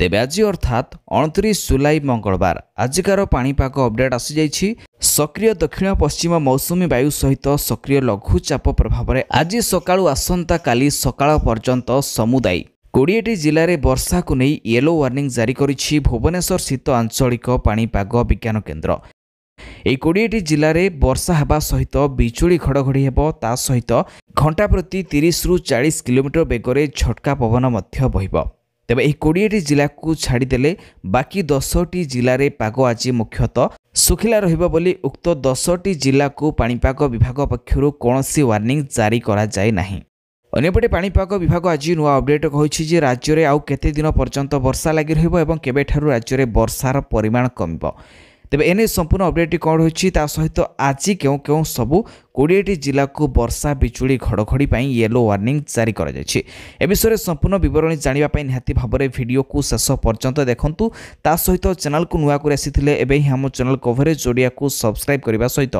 ତେବେ ଆଜି ଅର୍ଥାତ୍ 29 ଜୁଲାଇ ମଙ୍ଗଳବାର ଆଜିକାର ପାଣିପାଗ ଅପଡେଟ୍ ଆସିଯାଇଛି। ସକ୍ରିୟ ଦକ୍ଷିଣ ପଶ୍ଚିମ ମୌସୁମୀ ବାୟୁ ସହିତ ସକ୍ରିୟ ଲଘୁଚାପ ପ୍ରଭାବରେ ଆଜି ସକାଳୁ ଆସନ୍ତାକାଲି ସକାଳ ପର୍ଯ୍ୟନ୍ତ ସମୁଦାୟ 20ଟି ଜିଲ୍ଲାରେ ବର୍ଷାକୁ ନେଇ ୟେଲୋ ୱାର୍ଣ୍ଣିଂ ଜାରି କରିଛି ଭୁବନେଶ୍ୱର ସ୍ଥିତ ଆଞ୍ଚଳିକ ପାଣିପାଗ ବିଜ୍ଞାନ କେନ୍ଦ୍ର। ଏହି 20ଟି ଜିଲ୍ଲାରେ ବର୍ଷା ହେବା ସହିତ ବିଜୁଳି ଘଡ଼ଘଡ଼ି ହେବ, ତା ସହିତ ଘଣ୍ଟା ପ୍ରତି 30ରୁ 40 କିଲୋମିଟର ବେଗରେ ଝଟକା ପବନ ମଧ୍ୟ ବହିବ। ତେବେ ଏହି 20ଟି ଜିଲ୍ଲାକୁ ଛାଡ଼ିଦେଲେ ବାକି 10ଟି ଜିଲ୍ଲାରେ ପାଗ ଆଜି ମୁଖ୍ୟତଃ ଶୁଖିଲା ରହିବ ବୋଲି ଉକ୍ତ 10ଟି ଜିଲ୍ଲାକୁ ପାଣିପାଗ ବିଭାଗ ପକ୍ଷରୁ କୌଣସି ୱାର୍ଣ୍ଣିଂ ଜାରି କରାଯାଇ ନାହିଁ। ଅନ୍ୟପଟେ ପାଣିପାଗ ବିଭାଗ ଆଜି ନୂଆ ଅପଡେଟ୍ କହିଛି ଯେ ରାଜ୍ୟରେ ଆଉ କେତେ ଦିନ ପର୍ଯ୍ୟନ୍ତ ବର୍ଷା ଲାଗି ରହିବ ଏବଂ କେବେଠାରୁ ରାଜ୍ୟରେ ବର୍ଷାର ପରିମାଣ କମିବ। ତେବେ ଏନେଇ ସମ୍ପୂର୍ଣ୍ଣ ଅପଡେଟ୍ଟି କ'ଣ ରହିଛି, ତା ସହିତ ଆଜି କେଉଁ କେଉଁ ସବୁ 20ଟି ଜିଲ୍ଲାକୁ ବର୍ଷା ବିଜୁଳି ଘଡ଼ଘଡ଼ି ପାଇଁ ୟେଲୋ ୱାର୍ଣ୍ଣିଂ ଜାରି କରାଯାଇଛି, ଏ ବିଷୟରେ ସମ୍ପୂର୍ଣ୍ଣ ବିବରଣୀ ଜାଣିବା ପାଇଁ ନିହାତି ଭାବରେ ଭିଡ଼ିଓକୁ ଶେଷ ପର୍ଯ୍ୟନ୍ତ ଦେଖନ୍ତୁ। ତା ସହିତ ଚ୍ୟାନେଲକୁ ନୂଆ କରି ଆସିଥିଲେ ଏବେ ହିଁ ଆମ ଚ୍ୟାନେଲ କଭରେଜ ଓଡ଼ିଆକୁ ସବସ୍କ୍ରାଇବ୍ କରିବା ସହିତ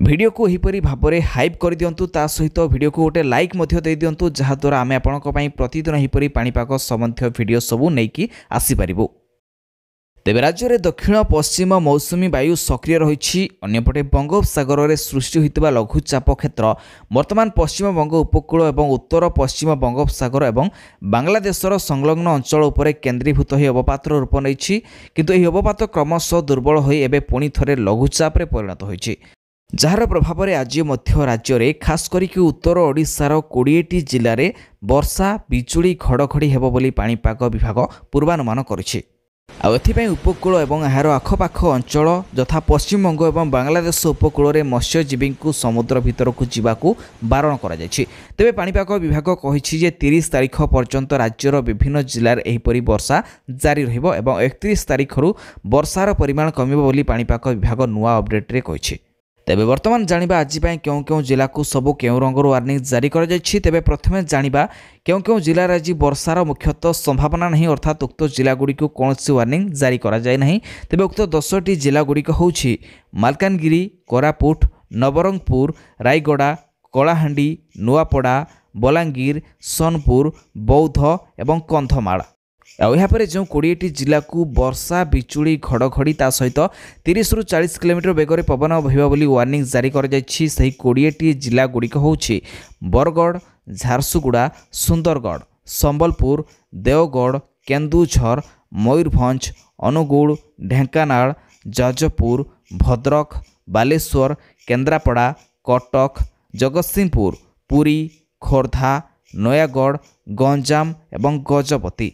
ଭିଡ଼ିଓକୁ ଏହିପରି ଭାବରେ ହାଇପ୍ କରିଦିଅନ୍ତୁ, ତା ସହିତ ଭିଡ଼ିଓକୁ ଗୋଟେ ଲାଇକ୍ ମଧ୍ୟ ଦେଇଦିଅନ୍ତୁ, ଯାହାଦ୍ୱାରା ଆମେ ଆପଣଙ୍କ ପାଇଁ ପ୍ରତିଦିନ ଏହିପରି ପାଣିପାଗ ସମ୍ବନ୍ଧୀୟ ଭିଡ଼ିଓ ସବୁ ନେଇକି ଆସିପାରିବୁ। ତେବେ ରାଜ୍ୟରେ ଦକ୍ଷିଣ ପଶ୍ଚିମ ମୌସୁମୀ ବାୟୁ ସକ୍ରିୟ ରହିଛି। ଅନ୍ୟପଟେ ବଙ୍ଗୋପସାଗରରେ ସୃଷ୍ଟି ହୋଇଥିବା ଲଘୁଚାପ କ୍ଷେତ୍ର ବର୍ତ୍ତମାନ ପଶ୍ଚିମବଙ୍ଗ ଉପକୂଳ ଏବଂ ଉତ୍ତର ପଶ୍ଚିମ ବଙ୍ଗୋପସାଗର ଏବଂ ବାଂଲାଦେଶର ସଂଲଗ୍ନ ଅଞ୍ଚଳ ଉପରେ କେନ୍ଦ୍ରୀଭୂତ ହୋଇ ଅବପାତର ରୂପ ନେଇଛି। କିନ୍ତୁ ଏହି ଅବପାତ କ୍ରମଶଃ ଦୁର୍ବଳ ହୋଇ ଏବେ ପୁଣି ଥରେ ଲଘୁଚାପରେ ପରିଣତ ହୋଇଛି, ଯାହାର ପ୍ରଭାବରେ ଆଜି ମଧ୍ୟ ରାଜ୍ୟରେ ଖାସ୍ କରିକି ଉତ୍ତର ଓଡ଼ିଶାର 20ଟି ଜିଲ୍ଲାରେ ବର୍ଷା ବିଜୁଳି ଘଡ଼ଘଡ଼ି ହେବ ବୋଲି ପାଣିପାଗ ବିଭାଗ ପୂର୍ବାନୁମାନ କରିଛି। ଆଉ ଏଥିପାଇଁ ଉପକୂଳ ଏବଂ ଏହାର ଆଖପାଖ ଅଞ୍ଚଳ ଯଥା ପଶ୍ଚିମବଙ୍ଗ ଏବଂ ବାଂଲାଦେଶ ଉପକୂଳରେ ମତ୍ସ୍ୟଜୀବୀଙ୍କୁ ସମୁଦ୍ର ଭିତରକୁ ଯିବାକୁ ବାରଣ କରାଯାଇଛି। ତେବେ ପାଣିପାଗ ବିଭାଗ କହିଛି ଯେ 30 ତାରିଖ ପର୍ଯ୍ୟନ୍ତ ରାଜ୍ୟର ବିଭିନ୍ନ ଜିଲ୍ଲାରେ ଏହିପରି ବର୍ଷା ଜାରି ରହିବ ଏବଂ 31 ତାରିଖରୁ ବର୍ଷାର ପରିମାଣ କମିବ ବୋଲି ପାଣିପାଗ ବିଭାଗ ନୂଆ ଅପଡେଟ୍ରେ କହିଛି। ତେବେ ବର୍ତ୍ତମାନ ଜାଣିବା ଆଜି ପାଇଁ କେଉଁ କେଉଁ ଜିଲ୍ଲାକୁ ସବୁ କେଉଁ ରଙ୍ଗର ୱାର୍ଣ୍ଣିଂ ଜାରି କରାଯାଇଛି। ତେବେ ପ୍ରଥମେ ଜାଣିବା କେଉଁ କେଉଁ ଜିଲ୍ଲାରେ ଆଜି ବର୍ଷାର ମୁଖ୍ୟତଃ ସମ୍ଭାବନା ନାହିଁ, ଅର୍ଥାତ୍ ଉକ୍ତ ଜିଲ୍ଲାଗୁଡ଼ିକୁ କୌଣସି ୱାର୍ଣ୍ଣିଂ ଜାରି କରାଯାଇ ନାହିଁ। ତେବେ ଉକ୍ତ 10ଟି ଜିଲ୍ଲାଗୁଡ଼ିକ ହେଉଛି ମାଲକାନଗିରି, କୋରାପୁଟ, ନବରଙ୍ଗପୁର, ରାୟଗଡ଼ା, କଳାହାଣ୍ଡି, ନୂଆପଡ଼ା, ବଲାଙ୍ଗୀର, ସୋନପୁର, ବୌଦ୍ଧ ଏବଂ କନ୍ଧମାଳ। ଆଉ ଏହାପରେ ଯେଉଁ 20ଟି ଜିଲ୍ଲାକୁ ବର୍ଷା ବିଜୁଳି ଘଡ଼ଘଡ଼ି ତା ସହିତ 30ରୁ 40 କିଲୋମିଟର ବେଗରେ ପବନ ବହିବ ବୋଲି ୱାର୍ଣ୍ଣିଂ ଜାରି କରାଯାଇଛି, ସେହି 20ଟି ଜିଲ୍ଲାଗୁଡ଼ିକ ହେଉଛି ବରଗଡ଼, ଝାରସୁଗୁଡ଼ା, ସୁନ୍ଦରଗଡ଼, ସମ୍ବଲପୁର, ଦେଓଗଡ଼, କେନ୍ଦୁଝର, ମୟୂରଭଞ୍ଜ, ଅନୁଗୁଳ, ଢେଙ୍କାନାଳ, ଯାଜପୁର, ଭଦ୍ରକ, ବାଲେଶ୍ୱର, କେନ୍ଦ୍ରାପଡ଼ା, କଟକ, ଜଗତସିଂହପୁର, ପୁରୀ, ଖୋର୍ଦ୍ଧା, ନୟାଗଡ଼, ଗଞ୍ଜାମ ଏବଂ ଗଜପତି।